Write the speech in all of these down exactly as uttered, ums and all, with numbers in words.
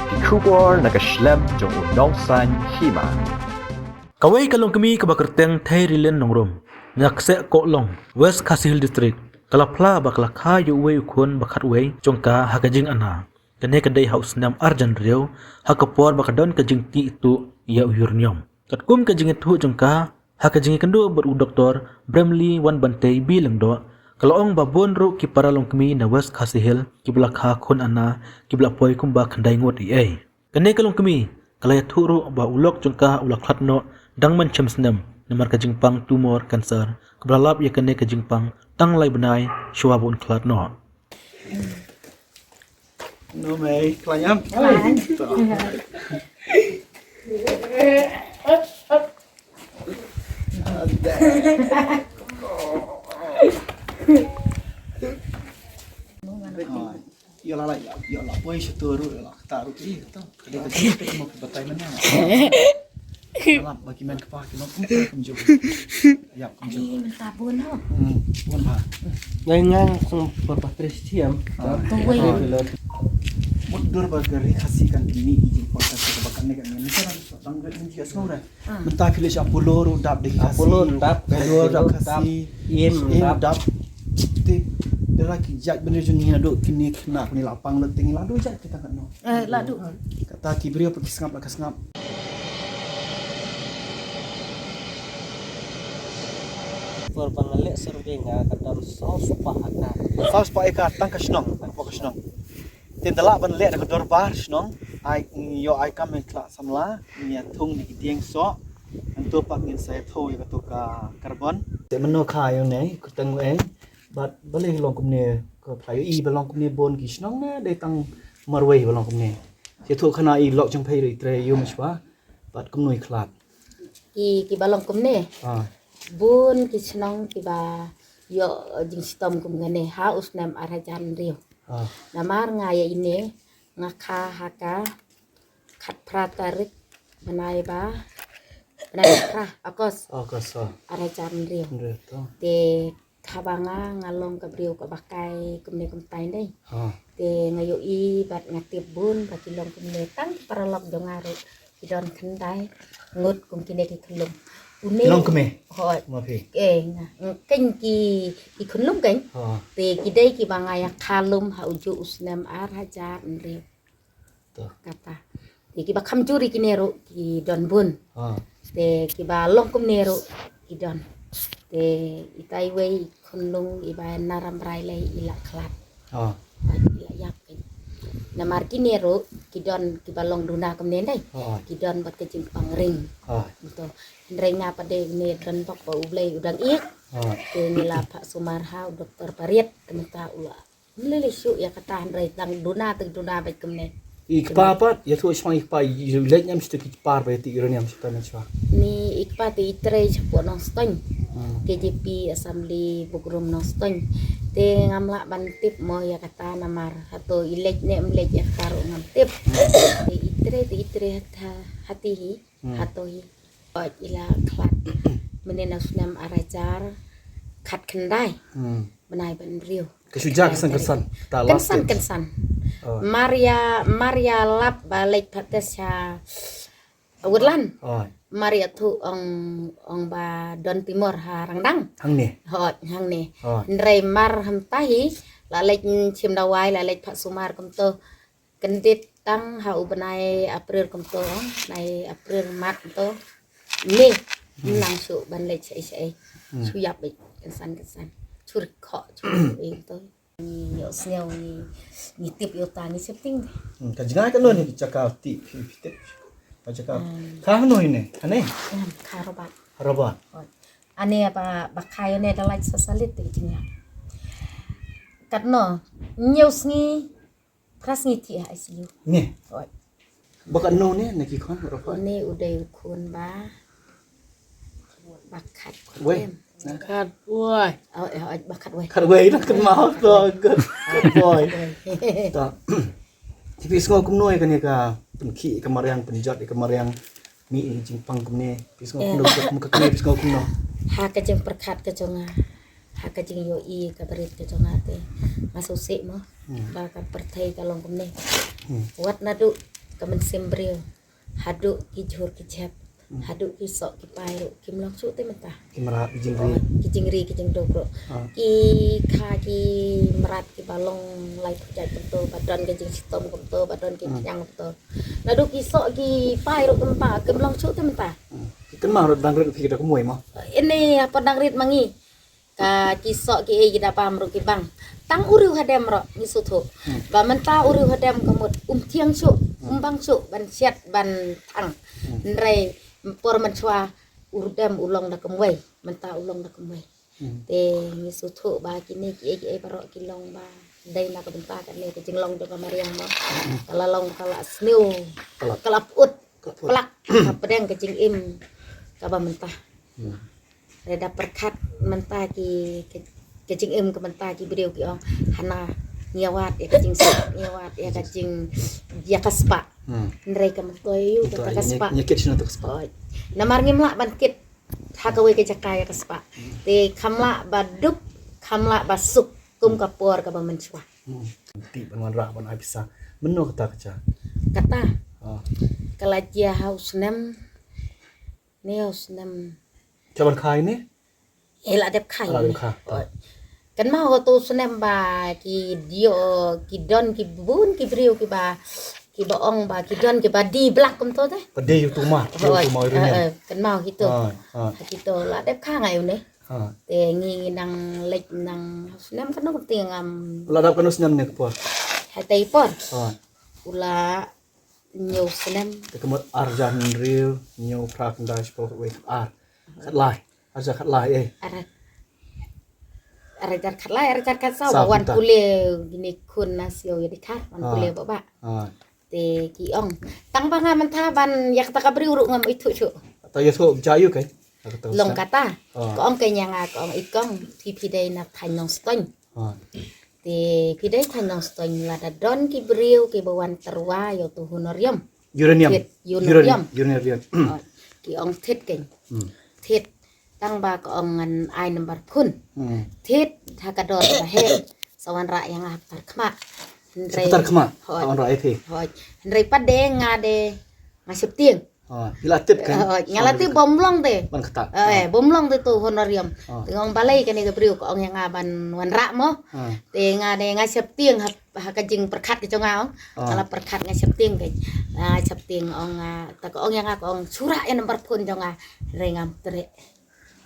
Ki khubor na ka shlem jong u nongsan hima. Kawei ka longkmie kaba kyrteng Thei Rilin Nongrum, na Kseh Kohlong, West Khasi Hills District, ka la phla ba ka la kha ïa uwei u khun ba khatwei jong ka ha ka jingana. Kane ka dei ha u snem ar hajar hynriew, ha ka por ba ka don ka jingtih tuh ïa u uranium. Katkum ka jingïathuh jong ka, ha ka jingïakynduh bad u doktor Bramley Wanbantei B Lyngdoh, ka la ong ba bun ruh ki para longkmie na West Khasi Hills kiba la kha khun ana kiba la poi kumba khyndai ngut ei ei. Kane ka longkmie ka la ïathuh ruh ba u lok jong ka u la khlad noh dang mynshem snem namar ka jingpang tumor cancer kaba la lap ïa kane ka jingpang tang lai bnai shuwa ba un khlad noh. No mei, khlaiñ em? Khlaiñ. Ïa la la, ïa la poi sha to ruh, ïa la kata ruh, ïa kata. Ka dei ka jingbatai mynne. Lap ba ki men kpa ki long kumta kumjuh. Ïa kumjuh. Ai, mynta bun ho. Hmm, bun ha. Ngai ngai song por pa tres tiam. Ah. Kawei. Mut dur ba ka ri Khasi kan kynni ki jingpang ka ba kan ne kan ne. Ni kan dang ret ni ki sngew re. Ah. Mynta phi leit sha Apollo ruh dap da ki Khasi. Apollo dap, Bedok dap, Khasi. Im dap. Te dara ki jait bynriew jong ngi naduh kine khynnah kine la pang lut te ngi la duh jait kita kan no. Eh, la duh. Kata ki briew pat ki sngap la ka sngap. Por ban leh survey nga ka don saw spah akar. Saw spah akar tang ka shnong, tang ka shnong. Te ynda lah ban leh da ka dorbar shnong, ai, ïoh ai kam ïa ki khlad samla, ïa thung ïa ki dieng soh, hangto pat ngin sa ïathuh ïa kato ka carbon. Te mynno kha ïa une, kyrteng u eng, bad balei long kumne, ka phla ïohi ba long kumne bun ki shnong ne dei tang marwei ba long kumne. Ïathuh khana i lok jong phi ruh i trei ïa u mashwa, bad kumno i khlad. Ki, kiba long kumne. Ah. Bun ki shnong kiba ïoh jingshitom kum kane ha u snem ar hajar hynriew. Ah. Namar nga ïa ine nga kha ha ka khatphra tarik bnai ba, bnai ba phra August. August, ah. Ar hajar hynriew. Hynriew to. Te haba nga, nga long ka briew kaba kai kumne kumtai dei. Ha. Te nga ïohi bad nga tip bun ba ki long kumne tang ki paralok jong nga ruh ki don khyndai ngut kum kine ki khunlung. Une ki long kmie? Hooid. Ma phi? Eh, nga. Kein ki, ki khunlung kein. Ha. Te ki dei kiba nga ïa kha lum ha ujuh u snem ar hajar hynriew. To. Kata. Te kiba kham jur ïa kine ruh ki don bun. Ha. Te kiba long kumne ruh ki don. Te itai wei i khunlung iba na Rambrai lei i la khlad. Ha. Ba i la ïap kein. Namar kine ruh ki don kiba long duna kumne dei. Ha. Ki don bad ka jingpang ring. Ha. Betul. Hynrei nga pat dei ne don bok ba U Blei u dang ïeit. Ha. Te ngi la phah sumar ha u doktor Pariat te mynta u la Ym lei lei shuh ïa kata hynrei tang duna tang duna bad kumne. I kpa pat, ïathuh shwa i kpa, i leit ne em sha ki par ba ïa ti uranium sha ta ne shwa. Ni i kpa te i trei shapoh Nongstoiñ. Hmm. K J P Assembly Book Room Nongstoiñ. Te ngam lah ban tip mo ïa kata namar hato i leit ne em leit ïa kata ruh ngam tip. Hmm. Te i trei te i trei ha, ha, hati hi. Hmm. Hato hi. Oj i la khlad. Mynne na u snem ar hajar khatkhyndai. Hmm. Bnai ba hynriew. Ka shu jia kynsan kynsan. Ta last stage. Kynsan kynsan. Oh. Mar ïa, mar ïa lap ba leit pat test sha Woodland. Oh. Mar ïathuh ong, ong ba don tumor ha rangdang. Hangne. Hooid, hangne. Oh. Hynrei mar hangta hi la leit shim dawai la leit phah sumar kumto. Kyndit tang ha u bnai April kumto, bnai April, March kumto. Mei, hmm, nang shu ban leit shaei shaei. Hmm. Shu ïap beit kynsan kynsan. Shu rkhok, shu ïeng to. Ngi ïohsngew ngi, ngi tip ïa uta ngi sheptieng. Hmm, ka jngai kano ne jaka tip, tip. Ka jaka. Hmm. Ka hano ne? Hane? Hmm, ka Robert. Robert. Ane ba, ba kha ïa une da lait sa salit te jingïap. Katno, hynñiew sngi Phra sngi thiah ha I C U. Ne. Oi. Ba katno ne, ne ki khun, ba khun. Une u dei u khun ba, ba khatwei. Khatwei. Oh, eh, oh, ba khatwei. Khatwei, na kynmaw to, khat, khatwei. Ta. Te phi sngew kumno ïa kane ka pynkhih ïa ka mariang, pynjot ïa ka mariang. Mih ïa ka jingpang kumne, phi sngew kumno, kumno ka kmie, phi sngew kumno? Ha ka jingpyrkhat ka jong nga, ha ka jingïohi ka barit ka jong nga te, nga sngewsih mo, hmm, ba ka pyrthei ka long kumne. Hmm. Wat naduh ka mynsiem briew, haduh ki jhur ki jhep, haduh ki soh ki pai ruh kim long shuh te mynta. Ki mrad ki jingri. Ki jingri ki jingduk ruh. Ki kha ki mrad ki ba long lai pyrjat kumto, ba don ki jingshitom kumto, ba don ki khñiang kumto. Naduh ki soh ki pai ruh kumta kim long shuh te mynta. Ki kynmaw ruh dang rit phi ki da kumwei mo. Ine apa dang rit ma ngi. Ka ki soh ki ei ki da pam ruh ki bang. Tang u riw hadem ruh ngi sngewthuh. Ba mynta u riw hadem ka mut um thiang shuh, um bang shuh ban shet ban thang. Hynrei por mynshuwa u dem u long da kumwei, mynta u long da kumwei. Te ngi sngewthuh ba kine ki ei ki ei baroh ki long ba dei na ka bynta kane ka jinglong jong ka mariang mo. Ka la long ka la sniew, ka la put, ka plak hapdeng ka jingim kaba mynta. Re da pyrkhat mynta ki, ki, ki jingim ka mynta ki briew ki ong hana ngi wad ïa ka jingsuk, ngi wad ïa ka jing, ïa ka spah. Hynrei ka myntoi ïa ka spah. Namar ngim lah ban kit ha kawei ka jaka ïa ka spah. Te kham lah ba duk, kham lah ba suk kum ka por kaba mynshuwa. Ti ban wanrah ban ai pisa. Mynno kata ka cha? Kata ka la jia ha u snem, ne u snem. Cha ban khai ne? Eh, la dep khai. La dep khai. Kan ma ho tu snem ba ki dio, ki don ki bun ki briew ki ba, ki ba ong ba ki don ki ba di blak kumto te. Ba di yu tu ma, yu tu ma yu ne. Kan ma ho kito. Kito la dep khai ngai ne. Te ngi nang lek nang snem kan nong ting am. La dep kan snem ne por. Hai tai por. Ula Hynñiew snem. Te ka mut arhajar hynriew hynñiew phra khyndai shiphew wei khatar. Khatlai. Arhajar khatlai eh. Arhajar khatlai, arhajar khatsaw. Wan pule kine khun na Siew ïa dei kha, wan pule baba. Te ki ong tang ba nga mynta ban ïa kata ka briew ruh ngam ithuh shuh. Ta ïa thuh ja ïu kai. Long kata. Ka ong kai ïa nga, ka ong i kong, phi phi dei na thaiñ Nongstoiñ. Te phi dei thaiñ Nongstoiñ, lada don ki briew ki ba wan tyrwa ïa utu u honorium. Uranium. Uranium. Ki ong thit kein. Thit tang ba ka ong ngan ai number phone. Thit ha ka dor ba heh. Sa wanrah ïa nga ha Patarkhmah. Hynrei Patarkhmah. Hynrei pat de nga de nga sheptieng. Nga la tip bom long te. Bom long te tu honorium. Te nga ong balei kane ka briew ka ong ïa nga ban wanrah mo. Te nga de nga sheptieng ha ka jingpyrkhat ka jong nga ong. Nga la pyrkhat nga sheptieng te. Nga sheptieng ong ta ka ong ïa nga ka ong shu rah ïa number phone jong nga. Hynrei ngam treh.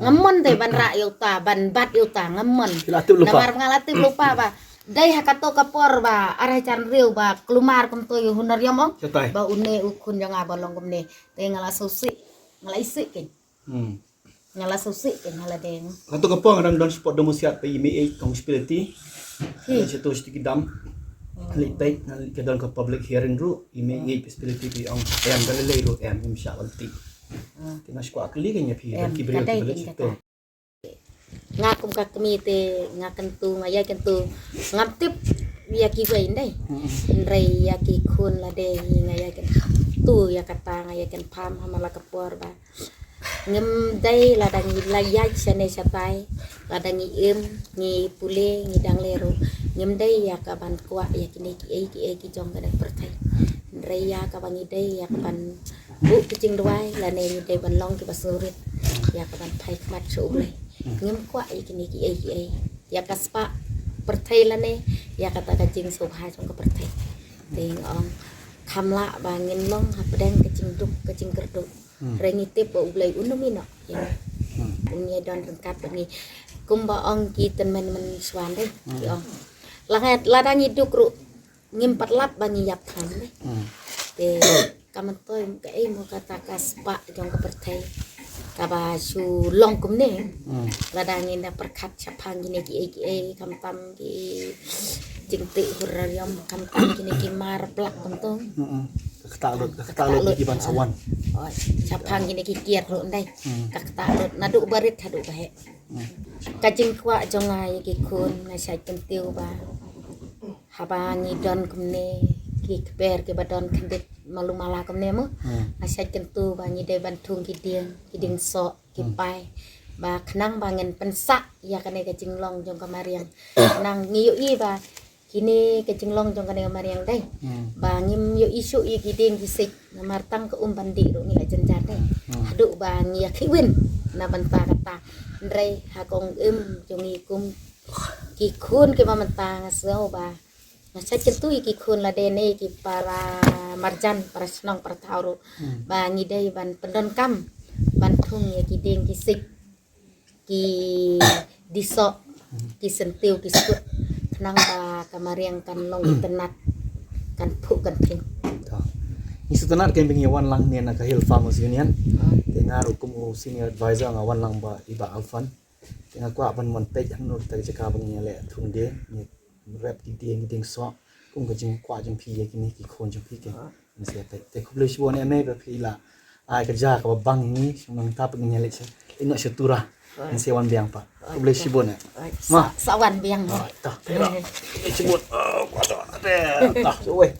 Ngam mon te ban rah ïa uta, ban bat ïa uta, ngam mon. Namar nga la tip lypa ba dei ha kato ka por ba arhajar hynriew ba kulmar kumto ïa u honorium ong. Ba une u khun jong nga ba long kumne. Te nga la sngewsih, nga la isih kein. Nga la sngewsih kein ha la deng. Kato ka por nga dang don spot dong musiat ba i mei ei kong spiliti. Hi. Nga la sngewsih ki dam. Nga la peit, nga la ka don ka public hearing ruh i mei ei spiliti pi ong em ka lei ruh em im sha lenti. Te nga sngewsih kali kein ïa phi ki briew ki balik sito. Nga kum ka kmie te nga kyntu, nga ïai kyntu, ngam tip ïa kiwei ndei. Hynrei ïa ki khun lade nga ïai kyntu ïa kata, nga ïai kynpham ha man la ka por ba ngim dei, lada ngi la ïaid shane shatai, lada ngi im, ngi pule, ngi dang leh ruh ngim dei ïa ka ban kwah ïa kine kiei kiei ki jong kane ka pyrthei. Hynrei ïa ka ba ngi dei ïa ka ban buh ki jingduwai lane ngi dei ban long ki ba sngewrit ïa ka ban phai khmat sha U Blei. Ngim kwah ïa kine kiei kiei, ïa ka spah pyrthei lane ïa kata ka jingsngewbha jong ka pyrthei. Te nga ong kham lah ba ngin long hapdeng ka jingduk ka jingkyrduh. Hynrei ngi tip ba U Blei un ym ïehnoh ïa ngi. Un ïai don ryngkat bad ngi. Kumba ong ki tymmen mynshuwa dei, ki ong la ngi, lada ngi duk ruh ngim pat lap ba ngi ïap than dei. Te ka myntoi kaei mo kata ka spah jong ka pyrthei kaba shu long kumne. Lada ngin da pyrkhat shaphang kine kiei kiei, khamtam ki jingtih honorium, khamtam kine ki mar plak kumto. Ka ktah lut, ka ktah lut ki ban sa wan. Shaphang kine ki kiad ruh ndei. Ka ktah lut naduh barit haduh baheh. Ka jingkwah jong nga ïa ki khun nga shait kyntiew ba haba ngi don kumne, ki kper kiba don khyndiat malu mala kumne mo. Nga shait kyntu ba ngi dei ban thung ki dieng, ki dieng soh, ki pai. Ba khnang ba ngin pynsah ïa kane ka jinglong jong ka mariang. Khnang ngi ïohi ba kine ka jinglong jong kane ka mariang dei. Hmm. Ba ngim ïoh issue ïa ki dieng ki siej namar tang ka um ban dih ruh ngi la jynjar dei. Hmm. Haduh ba ngi ïa khih win na bynta kata. Hynrei ha kong im jong ngi kum ki khun kiba mynta nga sngew ba nga shait kyntu ïa ki khun lade ne ki para marjan, para shnong, para thaw ruh. Hmm. Ba ngi dei ban pyndonkam ban thung ïa ki dieng ki siej, ki disoh, ki syntiew, ki skut, khnang ba ka mariang kan long itynnad, kan phuh kan pring. To. Ngi sngewtynnat ka ba ngi wan lang ne na ka Hill Farmers Union. Ah. Te nga ruh kum u senior advisor nga wan lang bad i Bah Alfan. Te nga kwah ban wan peit hangno kita ki jaka ba ngi ïa leh thung dieng, ngi rep ki dieng, ki dieng soh. Kum ka jingkwah jong phi ïa kine ki khun jong phi ke. Ah. Ngi sa peit. Te khublei shibun eh mei ba phi la ai ka jaka kaba bang ïa ngi, shu nang tap ngi ïa leh sha ino sha Tura. Ah. Ngi sa wan biang pat. Ah, khublei shibun eh. Ah, ma. Sa, sa wan biang. Ah, ta. Khublei shibun. Ah, kwah ta. Ta. Wei.